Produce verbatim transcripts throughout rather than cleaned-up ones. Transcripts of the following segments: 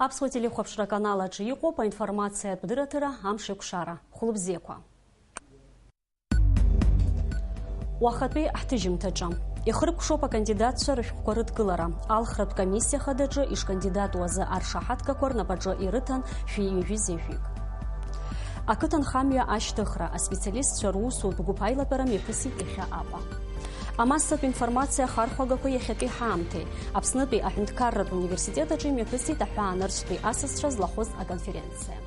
Аԥсуа телехәаԥшра аканал аҿы иҟоуп аинформациатә дырраҭара Амшеикәшара. Хәлыбзиақәа. Уахатәи ҳҭыжьымҭаҿы. Ихыркәшоуп акандидатцәа рышәҟәқәа рыдкылара. Алхратә комиссиа хадаҿы ишкандидату азы аршаҳаҭгақәа рнапаҿы ирыҭан шәи ҩажәи зежәҩык. Ақыҭанхамҩа ашьҭыхра, аспециалистцәа русутә гәыԥ аилатәара мҩаԥысит иахьа Аҟәа. Амассатә информациа ахархәагақәа иахьатәи ҳаамҭеи, Аԥснытәи аҳәынҭқарратә университет аҿы имҩаԥысит аҳәаанырцәтәи асасцәа злахәыз аконференциа.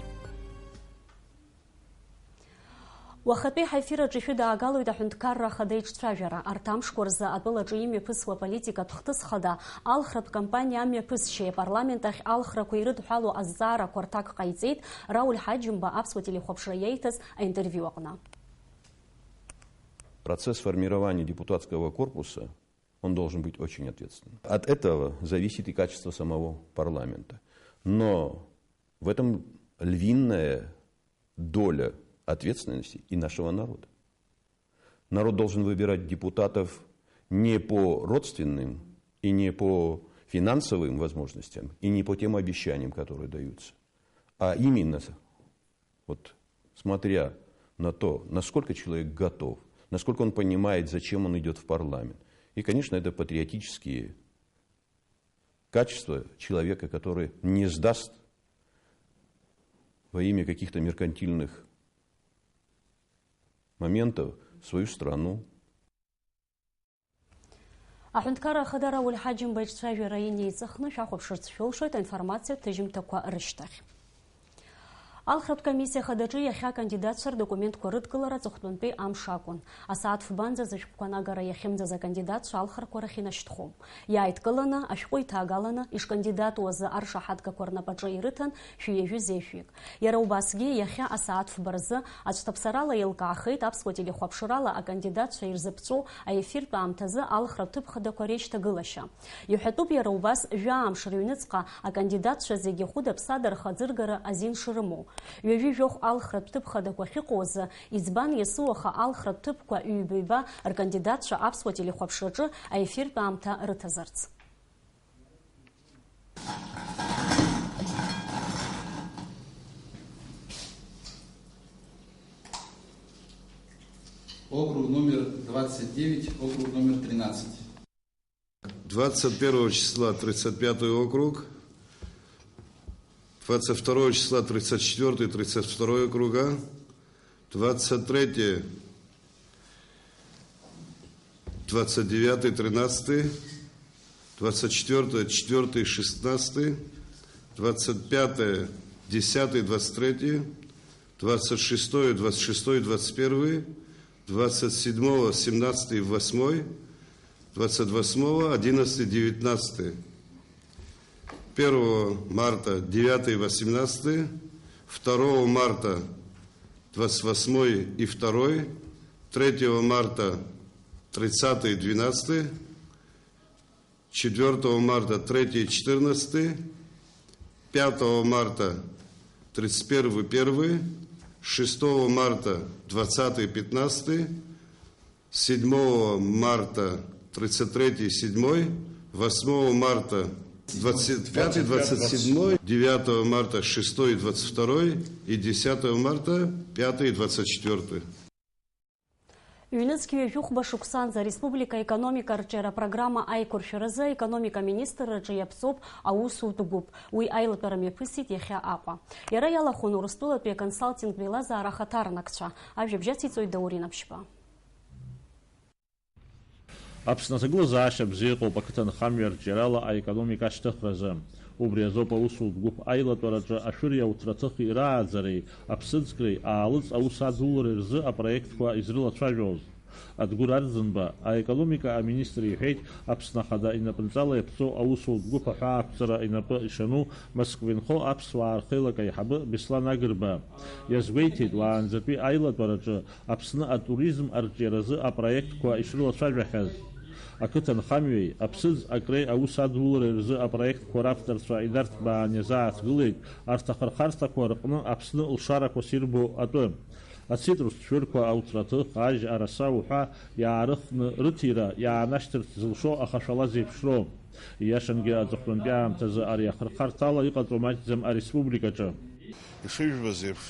Уахатәи ҳаефир аҿы шәыдаагалоит аҳәынҭқарра ахада иҿцәажәара. Арҭ амшқәа рзы атәылаҿы имҩаԥысуа аполитикатә хҭыс хада, алхратә кампаниа амҩаԥысшьеи апарламент ахь алхрақәа ирыдҳәалоу азҵаарақәа рҭак ҟаиҵеит Рауль Ҳаџьымба аԥсуа телехәаԥшра иаиҭаз аинтервиу аҟны. Процесс формирования депутатского корпуса, он должен быть очень ответственным. От этого зависит и качество самого парламента. Но в этом львиная доля ответственности и нашего народа. Народ должен выбирать депутатов не по родственным и не по финансовым возможностям, и не по тем обещаниям, которые даются, а именно с-, вот, смотря на то, насколько человек готов, насколько он понимает, зачем он идёт в парламент. И, конечно, это патриотические качества человека, который не сдаст во имя каких-то меркантильных моментов свою страну. Аҳәынҭқарра ахада Рауль Ҳаџьымба иҿцәажәара инеиҵыхны шәахәаԥшырц шәылшоит аинформациатә ҭыжьымҭақәа рышьҭахь. Алхратә комиссиа хадаҿы иахьа акандидатцәа рдокументқәа рыдкылара аҵыхәтәантәи амш акәын. Асааҭ фбанӡа зышәҟәқәа анагара иахьымӡаз акандидатцәа алхрақәа рахь инашьҭхәон. Иааидкыланы, ашәҟәы иҭагаланы, ишкандидату азы аршаҳаҭгақәа рнапаҿы ирыҭан шәи ҩажәи зежәҩык. Иара убасгьы, иахьа асааҭ фба рзы аӡә ҭаԥсарала еилкаахеит аԥсуа телехәаԥшрала акандидатцәа ирзыԥҵәоу аефиртә аамҭазы алхратә ҭыԥ хадақәа реишьҭагылашьа. Иҳәатәуп иара убас жәаамш рыҩныҵҟа акандидатцәа зегьы хәыда-ԥсада рхаӡыргара азин шрымоу. Ҩажәи жәохә алхратә ҭыԥ хадақәа ахьыҟоу азы, иӡбан иасу аха алхратә ҭыԥқәа ҩба-ҩба ркандидатцәа аԥсуа телехәаԥшраҿы аефиртә аамҭа рыҭазарц. Округ номер двадцать девять, округ номер тринадцать. Двадцать первого числа тридцать пятый округ, двадцать второго числа тридцать четвёртый, тридцать второй округа, двадцать третье, двадцать девятый, тринадцатый, двадцать четвёртое, четвёртый, шестнадцатый, двадцать пятое, десятый, двадцать третье, двадцать шестое, двадцать шестое, двадцать первое, двадцать седьмого, семнадцатый, восьмой, двадцать восьмого, одиннадцатый, девятнадцатый. Первого марта, девятый, восемнадцатый, второго марта, двадцать восьмой и второй, третьего марта, тридцатый, двенадцатый, четвёртого марта, третий, четырнадцатый, пятого марта, тридцать первый, первый, шестого марта, двадцатый, пятнадцатый, седьмого марта, тридцать третий, седьмой, восьмого марта, двадцать пятый, двадцать седьмой, девятого марта, шестой, двадцать второй и десятого марта, пятый, двадцать четвёртый. Ҩнызқь ҩажәи хәба шықәсанӡа ареспублика аекономика арҿиара апрограмма аиқәыршәаразы аекономика аминистрраҿы иаԥҵоуп аусутә гәыԥ. Уи аилатәара мҩаԥысит иахьа Аҟәа. Иара иалахәын Урыстәылатәи аконсалтингтә еилазаара ахаҭарнакцәа. Ажәабжь ациҵоит Даур Инаԥшьба. Аԥсны аҭагылазаашьа бзиа ыҟоуп ақыҭанхамҩа арҿиарала аекономика ашьҭыхразы. Убри азоуп аусутә гәыԥ аилатәараҿы ашәыри ауҭраҭыхи рааӡареи, аԥсыӡкреи, аалыҵ аус адулареи рзы апроектқәа изрылацәажәоз. Адгәыр Арӡынба, аекономика аминистр иҳәеит, Аԥсны Ахада инапынҵала иаԥҵоу аусутә гәыԥ аҳәаақәҵара инапы ишану Москва инхо аԥсуаа рхеилак аиҳабы Беслан Агрба. Иазгәеиҭеит, уаанӡатәи аилатәараҿы Аԥсны атуризм арҿиаразы апроектқәа ишрылацәажәахьаз. Ақыҭанхамҩеи аԥсыӡ акреи аус адулареи рзы апроектқәа равторцәа инарҭбаан иазааҭгылеит арҭ ахырхарҭақәа рҟны Аԥсны лшарақәас ирбо атәы. Ацитрустә шәырқәа, ауҭраҭых, ажь, араса уҳәа иаарыхны рыҭира иаанашьҭырц зылшо ахашәала зеиԥшроу. Ииашангьы, аҵыхәтәантәи аамҭазы ари ахырхарҭала иҟаҵоу маҷӡам ареспубликаҿы. Ишыжәбаз еиԥш,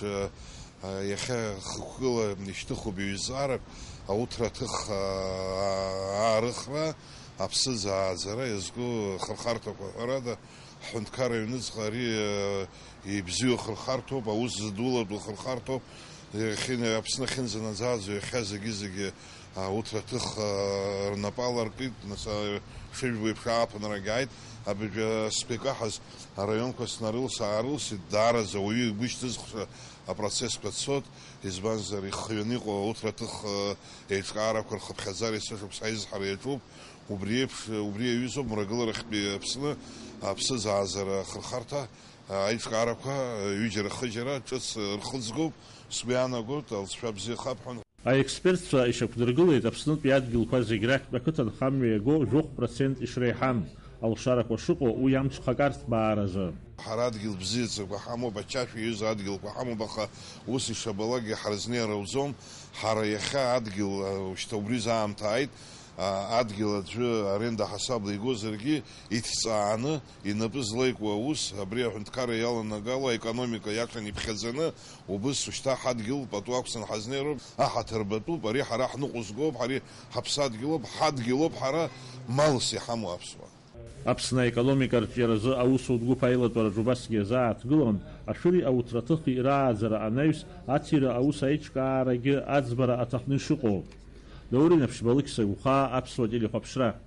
иахьа хықәкыла ишьҭыхуп еизарак, ауҭра аҭых аарыхра, аԥсыӡ ааӡара иазку ахырхарҭақәа, ҳәарада, ҳҳәынҭқарра аҩныҵҟа ари ибзиоу ахырхарҭоуп, аус зыдулатәу ахырхарҭоуп. Иахьа Аԥсны ахьынӡанаӡааӡо иахьа зегьы-зегьы ауҭраҭых рнапы аларкит, нас, шыжәбо еиԥш, ааԥынрагьы ааит. Абыржәы спекаҳаз араионқәа снарылс-аарылсит, даараӡа ауаҩы игәы шьҭызхша апроцессқәа цот, избанзар, ихҩаны иҟоу ауҭраҭых еиҿкаарақәа рхыԥхьаӡара есышықәса аизҳара иаҿуп. Убри еиԥш, убри иаҩызоуп Мрагыларахьтәи Аԥсны аԥсыӡ аазара ахырхарҭа аиҿкаарақәа, ҩыџьара-хыџьара ҿыц рхыҵгоуп, сгәы иаанагоит, алҵшәа бзиахап ҳәа. Аекспертцәа ишьақәдыргылеит Аԥснытәи адгьылқәа зегь рахьтә ақыҭанхамҩа иаго жәохә процент ишреиҳам, алшарақәа шыҟоу уи амҽхак арҭбааразы. Ҳара адгьыл бзиаӡақәа ҳамоуп, ачашә иаҩызоу адгьылқәа ҳамоуп, аха ус ишабалакгьы ҳарызнеир ауӡом. Ҳара иахьа адгьыл, а, шьҭа убри заамҭа ааит, а, адгьыл аӡәы аренда ҳасабла игозаргьы, иҭҵааны, инапы злаикуа аус, абри аҳәынҭқарра иаланагало аекономика иаша иԥхьаӡаны, убыс шьҭа ҳадгьыл пату ақәҵаны ҳазнеироуп, аҳаҭыр батәуп, ари ҳара ҳныҟәызгоуп, ари ҳаԥсадгьылоуп, ҳадгьылоуп ҳара, малс иҳамоу аԥсуаа. Аԥсны аекономика арҿиаразы аусутә гәыԥ аилатәараҿ убасгьы иазааҭгылон ашәыри ауҭраҭыхи рааӡара анаҩс аҭира аус аиҿкаарагьы аӡбара аҭахны ишыҟоу. Даур Инаԥшьба, Алықьса Гәхаа, Аԥсуа телехәаԥшра.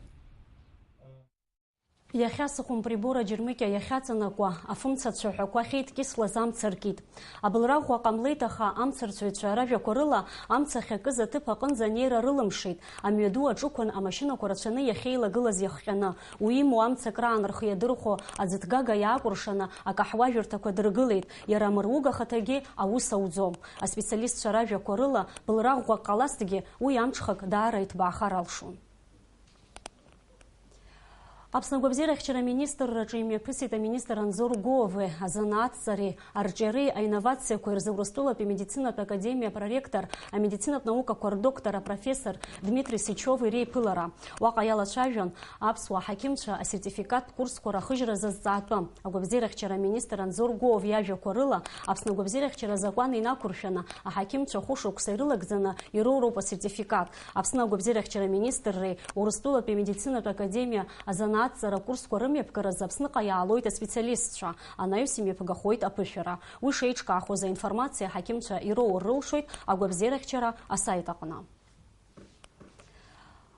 Иахьа Сыхәымприбор аџьармыкьа иахьаҵанакуа, афымца цәаҳәақәа ахьеидкьыслаз амца ркит. Абылра ӷәӷәа ҟамлеит, аха амцарцәаҩцәа ражәақәа рыла, амца ахьакыз аҭыԥ аҟынӡа анеира рылымшеит. Амҩаду аҿықәан амашьынақәа рацәаны иахьеилагылаз иахҟьаны. Уимоу, амца акраан рхы иадырхәо аӡыҭгага иаакәыршаны акаҳуажәырҭақәа дыргылеит. Иара амыруг ахаҭагьы аус ауӡом. Аспециалистцәа ражәақәа рыла, былра ӷәӷәак ҟалазҭгьы, уи амҽхак даара иҭбаахар алшон. Аԥсны агәабзиарахьчара аминистрраҿы имҩаԥысит аминистр Анзор Гуове, азанааҭҵареи арҿиареи аинновациақәеи рзы Урыстәылатәи амедицинатә академиа апроректор, амедицинатә наукақәа рдоктор, апрофессор Дмитри Сычиови реиԥылара. Уаҟа иалацәажәон аԥсуа аҳақьымцәа асертификаттә курсқәа рахыжьразы зҵаатәы. Агәабзиарахьчара аминистр Анзор Гуов иажәақәа рыла, Аԥсны агәабзиарахьчара азакәан инақәыршәаны, аҳақьымцәа хәышықәса ирылагӡаны ироуроуп асертификат. Аԥсны агәабзиарахьчара аминистрреи Урыстәылатәи амедицинатә академиа азанааҭҵара курсқәа рымҩаԥгаразы Аԥсныҟа иаалоит аспециалистцәа, анаҩс имҩаԥгахоит аԥышәара. Уи шеиҿкаахоз аинформациа аҳақьымцәа ироур рылшоит агәабзиарахьчара асаит аҟны.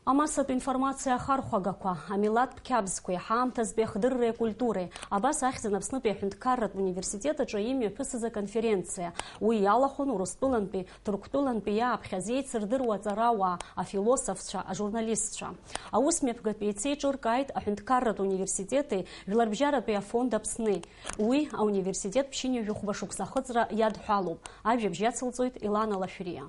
Амассатә информациа ахархәагақәа, амилаҭтә қьабзқәеи ҳаамҭазтәи ахдырреи акультуреи, абас ахьӡын Аԥснытәи аҳәынҭқарратә университет аҿы имҩаԥысыз аконференциа. Уи иалахәын Урыстәылантәи Ҭырқәтәылантәи иааԥхьаз еицырдыруа аҵарауаа, афилософцәа, ажурналистцәа. Аусмҩаԥгатә еицеиҿыркааит аҳәынҭқарратә университети Жәларбжьаратәи афонд Аԥсни. Уи ауниверситет ԥшьынҩажәи хәба шықәса ахыҵра иадҳәалоуп. Ажәабжь иацылҵоит Елана Лашәриа.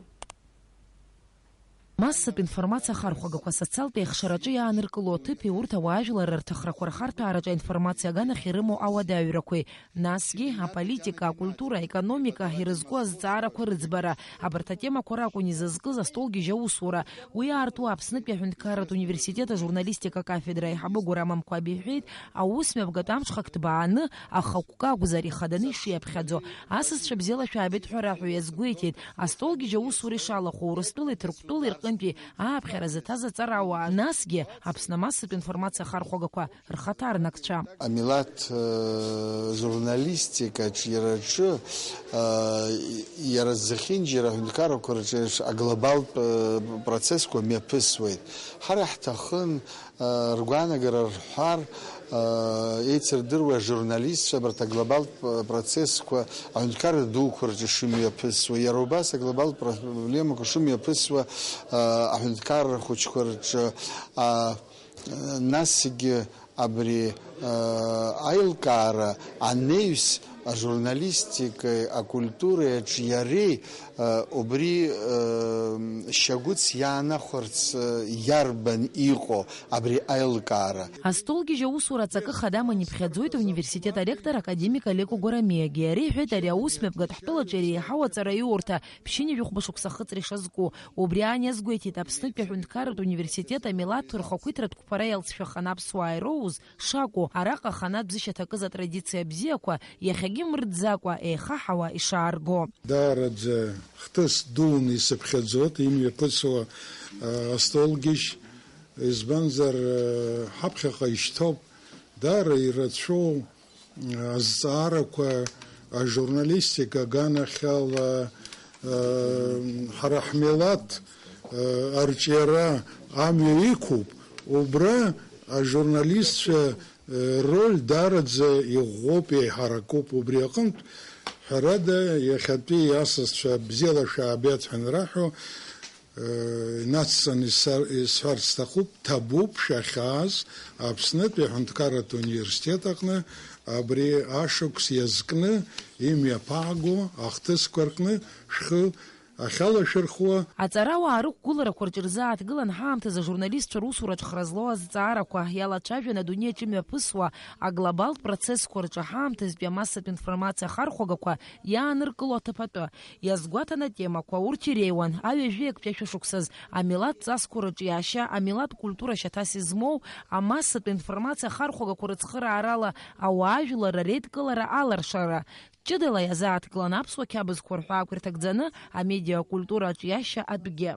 Массатә информациа ахархәагақәа социалтә еихшараҿы иааныркыло аҭыԥи урҭ ауаажәлар рырҭахрақәа рхарҭәаараҿы аинформациа аганахь ирымоу ауадаҩрақәеи, насгьы аполитика, акультура, аекономика ирызку азҵаарақәа рыӡбара, абарҭ атемақәа ракәын изызкыз астолгьежь аусура. Уи аартуа Аԥснытәи аҳәынҭқарратә университет ажурналистика акафедра аиҳабы Гәырам Амқәаб иҳәеит, аусмҩаԥгатә амҽхак ҭбааны, ахықәкы акәзар ихаданы ишиаԥхьаӡо. Асасцәа бзиала шәаабеит ҳәа раҳәо иазгәеиҭеит, астолгьежь аусура ишалахәу Урыстәылеи Ҭырқәтәылеи рҟынтәи ааԥхьара заҭаз аҵарауаа, насгьы Аԥсны амассатә информациа ахархәагақәа рхаҭарнакцәа. Амилаҭ, э, журналистикаҿ иара аҿы, э, иара зехьынџьара аҳәынҭқаррақәа рҿы еиԥш аглобалтә, э, процессқәа мҩаԥысуеит. Ҳара ҳҭахын, э, ргәаанагара рҳәар, э, еицырдыруа ажурналистцәа абарҭ аглобалтә, э, процессқәа аҳәынҭқарра дуқәа рҿы шымҩаԥысуа, иара убас аглобалтә проблемақәа шымҩаԥысуа, э, аҳәынҭқарра хәыҷқәа рҿы, а, э, насгьы абри, э, аилкаара анаҩс, э, ажурналистикеи акультуреи аҿиареи, э, убри, э, шьагәыц иаанахәарц, э, иарбан иҟоу абри аилкаара? Астолгьежь аусура аҵакы хадаман иԥхьаӡоит ауниверситет аректор академик Олег Огорамиагьы. Иара иҳәеит, ари аусмҩаԥгатә ҳтәылаҿы иреиҳау аҵараиурҭа ԥшьынҩажәи хәба шықәса ахыҵра ишазку. Убри аан иазгәеиҭеит, Аԥснытәи аҳәынҭқарратә университет амилаҭ рхақәиҭратә қәԥара иалҵшәаханы аԥсуаа ироуз шакәу, араҟа аханатә ӡышьа ҭакыз атрадициа бзиақәа иахьагьы мырӡакәа еихаҳауа ишаарго. Даараӡа хҭыс дуны исыԥхьаӡоит имҩаԥысуа, а, астолгьежь, избанзар, а, ҳаԥхьаҟа ишьҭоуп даара ирацәоу азҵаарақәа ажурналистика аганахьала, э, ҳара ҳмилаҭ, э, арҿиара амҩа иқәуп, убра ажурналистцәа, э, роль даараӡа иӷәӷәоуп, еиҳаракуп. Убри аҟынтә, ҳәарада, иахьатәи асасцәа бзиала шәаабеит ҳәа анраҳәо, Инацҵаны исар-, исҳәарц сҭахуп, ҭабуп шәахьааз Аԥснытәи аҳәынҭқарратә университет аҟны абри ашықәс иазкны имҩаԥааго ахҭысқәа рҟны шәхы ахьалашәырхәуа. Аҵарауаа рықәгыларақәа рҿы ирзааҭгылан ҳаамҭазы ажурналистцәа русураҿ хра злоу азҵаарақәа, иалацәажәан адунеи аҿы имҩаԥысуа аглобалтә процессқәа рҿы ҳаамҭазтәи амассатә информациа ахархәагақәа иааныркыло аҭыԥ атәы. Иазгәаҭан атемақәа, урҭ иреиуан, аҩажәи актәи ашәышықәсаз, амилаҭ ҵасқәа рыҿиашьа, амилаҭ культура шьаҭас измоу, амассатә информациа ахархәагақәа рыцхыраарала ауаажәлар реидкылара аларшара. Ҷыдала иазааҭгылан аԥсуа қьабзқәа рҳәаақәа ирҭагӡаны амедиакультура аҿиашьа атәгьы.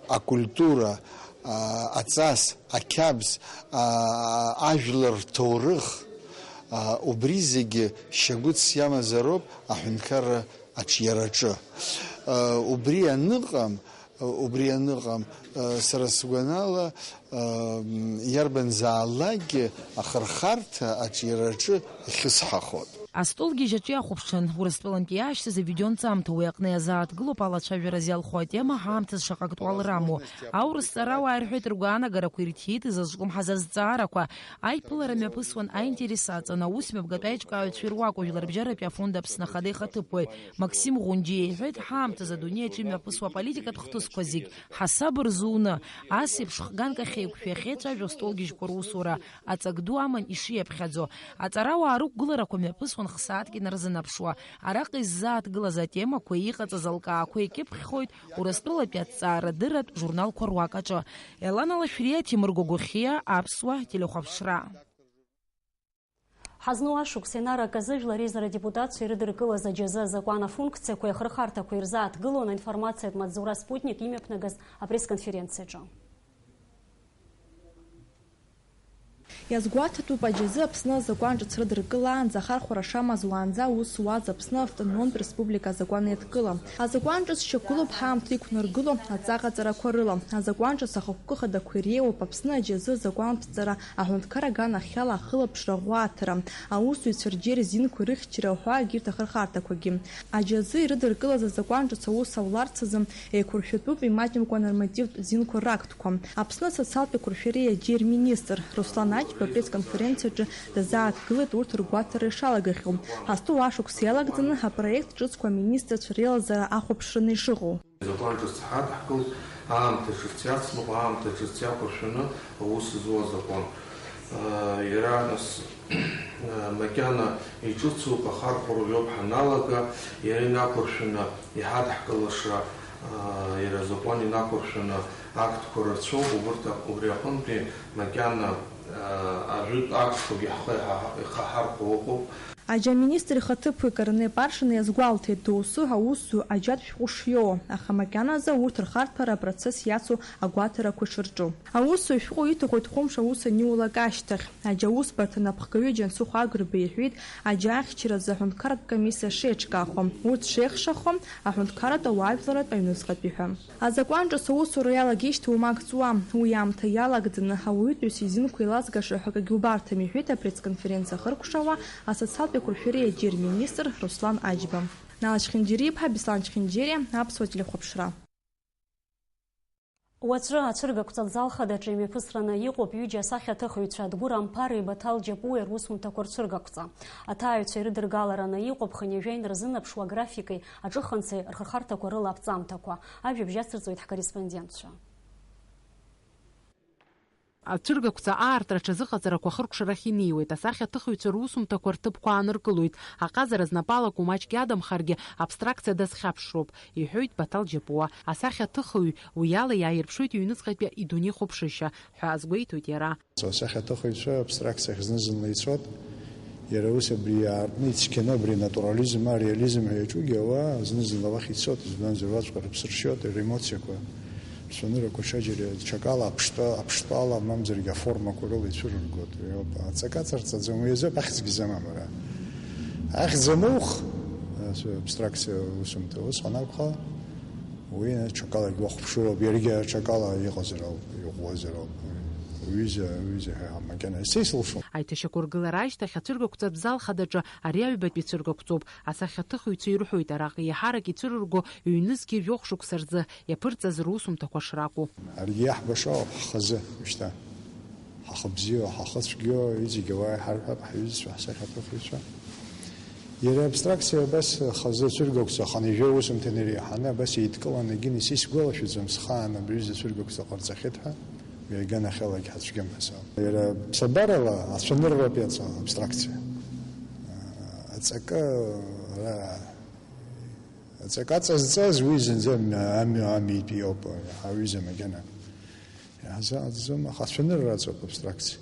Акультура, а, аҵас, ақьабз, а, ажәлар рҭоурых, а, убри зегьы шьагәыцс иамазароуп аҳәынҭқарра аҿиараҿы. Э, убри аныҟам, э, убри аныҟам, э, сара сгәанала, э, м, иарбанзаалакгьы ахырхарҭа аҿиараҿы ихьысҳахоит. Астолгьежь аҿы иахәаԥшын, Урыстәылантәи иаашьҭыз авидеонҵамҭа, уи аҟны иазааҭгылоуп алацәажәара зиалху атема ҳаамҭазы шаҟа актуалра амоу. Аурыс ҵарауаа ирҳәеит ргәаанагарақәа ирҭиит изызҿлымҳаз азҵаарақәа. Аиԥылара мҩаԥысуан аинтерес аҵан аусмҩаԥгатә аиҿкааҩцәеи руакәажә ларбжьаратәи афонд Аԥсны Ахада ихаҭыԥуаҩ Максим Ӷәынџьиа иҳәеит, ҳаамҭазы адунеи аҿы имҩаԥысуа аполитикатә хҭысқәа зегь ҳасаб рзуны, ас еиԥш хган кахьеиқәшәа иахьеицәажәо астолгьежьқәа русура аҵак ду аман ишиаԥхьаӡо. Аҵарауаа рықәгыларақәа мҩаԥысуан х-сааҭк инарзынаԥшуа. Араҟа иззааҭгылаз атемақәеи иҟаҵаз алкаақәеи кьыԥхьхоит Урыстәылатәи аҭҵаарадырратә журналқәа руак аҿы. Елана Лашәриа, Ҭемыр Гогохиа, Аԥсуа телехәаԥшра. Ҳазну ашықәс Енара Казы жәлар реизара адепутатцәа ирыдыркылаз аџьазы азакәан афункциақәеи ахырхарҭақәеи рзааҭгылон аинформациатә маҵзура Спутник имҩаԥнагаз апресс-конференциаҿы. Иазгәаҭатәуп, аџьазы Аԥсны азакәан ҿыц рыдыркылаанӡа ахархәара шамаз уаанӡа аус зуаз Аԥсны автономтә республика азакәан еидкыла. Азакәан ҿыц шьақәгылоуп ҳаамҭа иқәнаргыло аҵаҟаҵарақәа рыла. Азакәан ҿыц ахықәкы хадақәа иреиуоуп Аԥсны аџьазы азакәанԥҵара, аҳәынҭқар аганахьала ахылаԥшра, аӷәааҭара, аусзуҩцәа рџьер зинқәа рыхьчара ҳәа егьырҭ ахырхарҭақәагьы. Аџьазы ирыдыркылаз азакәан ҿыц аус ауларц азы еиқәыршәатәуп имаҷымкәа анормативтә зинқәа рактқәа. Аԥсны асоциалтә еиқәыршәареи аџьеи рминистр Руслан Аџьба апресс-конференциаҿы дазааҭгылеит урҭ ргәаҭара ишалагахьоу. Ҳазҭоу ашықәс иалагӡаны апроект ҿыцқәа аминистрцәа реилазаара ахәаԥшраны ишыҟоу. Азакәан ҿыц ҳадҳкылт, аамҭа ҿыц иацныҟәо, аамҭа ҿыц иақәыршәаны аус зуа азакәан. Иара, нас, макьана иҿыцуп, ахархәара жәоуп ҳаналага, иара инақәыршәаны иҳадҳкылаша, иара азакәан инақәыршәаны актқәа рацәоуп, убырҭ, убри аҟынтәи макьана ажәытә актқәагьы ҳхы иҳа-, ихаҳархәо ыҟоуп. Аџьа аминистр ихаҭыԥуаҩ Корнеи Паршина иазгәалҭеит, доусы аусзуҩ аџьатә шәҟәы шиоуа, аха макьаназы урҭ рхарҭәара апроцесс иацу агәаҭарақәа шырҿу. Аусзуҩ ашәҟәы иҭахоит хәымш аус аниулак ашьҭахь. Аџьа аусбарҭа анапхгаҩы Џьансыхә Агрба иҳәеит, аџьа ахьчаразы аҳәынҭқарратә комиссиа шеиҿкаахо, урҭ шеихшахо, аҳәынҭқарратә ауаажәларратә аҩныҵҟатәи ҳәа. Азакәан ҿыц аусура иалагеижьҭеи уамак ҵуам. Уи аамҭа иалагӡаны, ауаҩытәыҩса изинқәа еилазгаша ҳәа акгьы убарҭам, иҳәеит апресс-конференциа ахыркәшауа асоциалтә еиқәыршәареи аџьеи рминистр Руслан Аџьба. Нала Чхинџьариа-иԥҳа, Беслан Чхинџьариа, Аԥсуа телехәаԥшра. Уаҵәы ацәыргақәҵатә зал хадаҿы имҩаԥысраны иҟоуп ҩыџьа асахьаҭыхыҩцәа Дгәыр Амԥари Баҭал Џьапуеи русумҭақәа рцәыргақәҵа. Аҭааҩцәа ирыдыргалараны иҟоуп хынҩажәа инарзынарԥшуа аграфики аҿыханцеи рхырхарҭақәа рыла аԥҵамҭақәа. Ажәабжь ацырҵоит ҳкорреспондентцәа. Ацәыргақәҵа аартра аҽазыҟаҵарақәа хыркәшарахь инеиуеит, асахьаҭыхыҩцәа русумҭақәа рҭыԥқәа ааныркылоит, аҟазара знапы алаку маҷк иадамхаргьы абстракциа дазхьаԥшроуп, иҳәоит Баҭал Џьапуа. Асахьаҭыхыҩ уи ала иааирԥшуеит иҩныҵҟатәи идунеихәаԥшышьа, ҳәа азгәеиҭоит иара. Асахьаҭыхыҩцәа абстракциахь зны-зынла ицоит. Иара ус абри аартны ицқьаны абри натурализм, ареализм ҳәа иаҿугьы ауаа зны-зынла уахь ицоит, избанзар, уаҵәҟьа рыԥсы ршьоит, рemoциақәа, рцәаныррақәа ҽаџьара ҽакала аԥштәа, аԥштәала, мамзаргьы аформақәа рыла ицәырыргоит. Иоуп, аҵакы аҵарҵаӡом, уи азоуп ахьӡгьы замам ара. Ахьӡ амоух, ас-, абстракциа усумҭа усҟан акәха, уи ҽакалагьы уахәаԥшыроуп, иаргьы ҽакала иҟазар ауп, иӷәӷәазар ауп. Уҩыза, уҩыза ҳәа макьана исеислшом. Аиҭашьақәыргылара ашьҭахь ацәыргақәҵатә зал хадаҿы ари аҩбатәи цәыргақәҵоуп. Асахьаҭыхыҩцәа ирҳәоит, араҟа еиҳарак ицәырырго ҩнызқьи жәохә шықәса рзы иаԥырҵаз русумҭақәа шракәу. Аргьы иаҳбаша ауп ҳхазы, шьҭа. Ҳахы бзиоу, ҳахы цәгьоу, иҵегь ауаа иҳарҳәап, ҳҩызцәа, ҳсахьаҭыхыҩцәа. Иара абстракциа абас хазы ацәыргақәҵа хынҩажәа усумҭан иреиҳаны абас еидкыланы егьин исгәалашәаӡом схаан абри аҩыза ацәыргақәҵа ҟарҵахьеит ҳәа, уи аганахьалагьы ҳацәгьам ҳәа саауп. Иара ԥсабарала ацәанырратә иаҵа абстракциа. Аҵакы ара, аҵакы аҵазҵаз уи зынӡа амҩа, амҩа амитәи ауп, ҳаҩыза макьана. Иаҳзааӡом, аха ацәанырра аҵоуп абстракциа.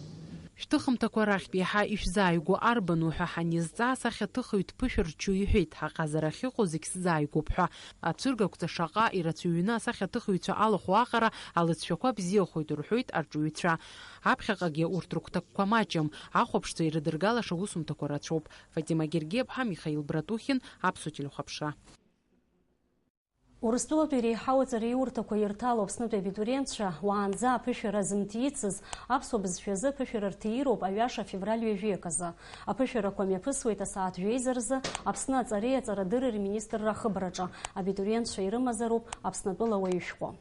Шәҭыхымҭақәа рахьтә еиҳа ишәзааигәоу арбану ҳәа ҳанизҵаа, асахьаҭыхыҩ дԥышәырччо иҳәеит, ҳаҟазара ахьыҟоу зегь сзааигәоуп ҳәа. Ацәыргақәҵа шаҟа ирацәаҩны асахьаҭыхыҩцәа алахәу аҟара алыҵшәақәа бзиахоит рҳәоит арҵаҩцәа. Аԥхьаҟагьы урҭ рыгәҭакқәа маҷым, ахәаԥшцәа ирыдыргалаша усумҭақәа рацәоуп. Фатима Гергиаԥҳа, Михаил Братухин, Аԥсуа телехәаԥшра. Урыстәылатәи реиҳау аҵараиурҭақәа ирҭало Аԥснытәи абитуриентцәа уаанӡа аԥышәара зымҭицыз, аԥсуа бызшәазы аԥышәара рҭиироуп аҩаша афевраль ҩажәи акы азы. Аԥышәарақәа мҩаԥысуеит асааҭ жәеиза рзы Аԥсны аҵареи аҵарадырреи рминистрра ахыбраҿы. Абитуриентцәа ирымазароуп Аԥснатәыла уаҩы шәҟәы.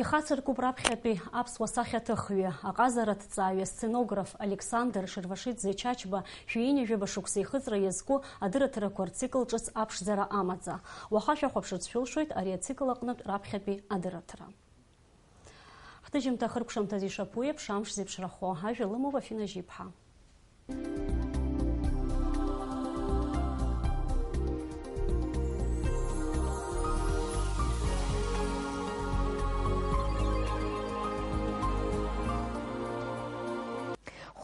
Ихацыркуп раԥхьатәи аԥсуа сахьаҭыхҩы, аҟазараҭҵааҩы, асценограф Александр Шервашиӡе Чачба шәи ҩажәаба шықәса ихыҵра иазку адырраҭарақәа рцикл ҿыц аԥшӡара амаӡа. Уаха шәахәаԥшырц шәылшоит ари ацикл аҟнытә раԥхьатәи адырраҭара. Ҳҭыжьымҭа ахыркәшамҭазы ишаԥу еиԥш, амш зеиԥшрахо, ажәа лымоуп Афина Жьиԥҳа.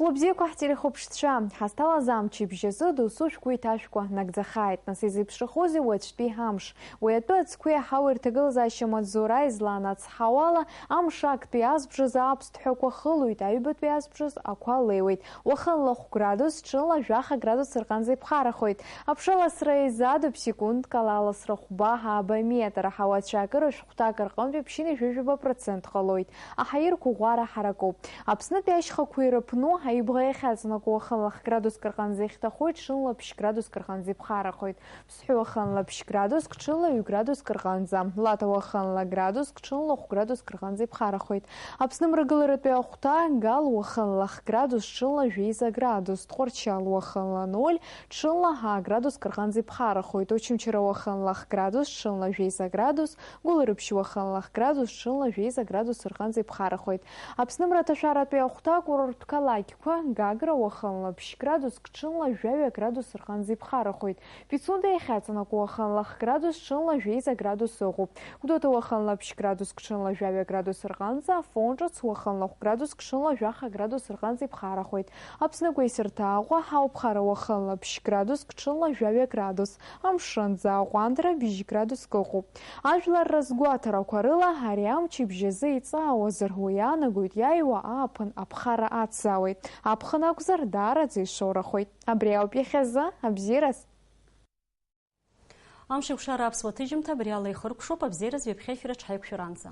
Хәлыбзиақәа ҳтелехәаԥшцәа, ҳазҭалаз амчыбжь азы досу шәгәы иҭашәкуа нагӡахааит, нас изеиԥшрахозеи уаҵәтәи амш? Уи атәы ацқәеи аҳауеи рҭагылазаашьа маҵзура излаанацҳауала, амш актәи азбжазы аԥсҭҳәақәа хылоит, аҩбатәи азбжазы ақәа леиуеит. Уахынла хә градус, ҽынла жәаха градус рҟынӡа иԥхарахоит. Аԥша ласра еизадоуп, секундк ала аласра хәба ааба метр. Аҳауа цәаакыра шәҟәҭак рҟынтәи ԥшьынҩажәижәаба процент ҟалоит. Аҳаирқәа ӷәӷәара ҳаракуп. Аԥснытәи ашьхақәа ирыԥну, аибӷа иахьаҵанакуа уахынла хә градуск рҟынӡа ихьҭахоит, ҽынла ԥшь градуск рҟынӡа иԥхарахоит. Ԥсҳәы уахынла ԥшь градуск, ҽынла ҩ градуск рҟынӡа. Лаҭа уахынла градуск, ҽынла хә градуск рҟынӡа иԥхарахоит. Аԥсны мрагыларатәи ахәҭа, Гал уахынла х градус, ҽынла жәеиза градус. Тҟәарчал уахынла ноль, ҽынла ҳа градуск рҟынӡа иԥхарахоит. Очамчыра уахынла х градус, ҽынла жәеиза градус. Гәылрыԥшь уахынла х градус, ҽынла жәеиза градус рҟынӡа иԥхарахоит. Аԥсны мраҭашәаратәи ахәҭа, акурорттә қалақьқәа, Гагра уахынла ԥшь градуск, ҽынла жәаҩа градус рҟынӡа иԥхарахоит. Пицунда иахьаҵанакуа уахынла х градус, ҽынла жәеиза градус ыҟоуп. Гәдоуҭа уахынла ԥшь градуск, ҽынла жәаҩа градус рҟынӡа, Афон ҿыц уахынла хә градуск, ҽынла жәаха градус рҟынӡа иԥхарахоит. Аԥсны агәеисырҭа Аҟәа, Ҳауԥхара уахынла ԥшь градуск, ҽынла жәаҩа градус, амшынӡы Аҟәандра бжь градуск ыҟоуп. Ажәлар рызгәаҭарақәа рыла, ари амчыбжь азы иҵаауазар, уи иаанагоит иааиуа ааԥын аԥхара ацзаауеит. Аԥхын акәзар, даараӡа ишоурахоит. Абри ауп иахьазы, абзиараз! Амшеикәшара аԥсуа ҭыжьымҭа абри ала ихыркәшоуп, абзиараз ҩаԥхьа ефир аҿы ҳаиқәшәаранӡа.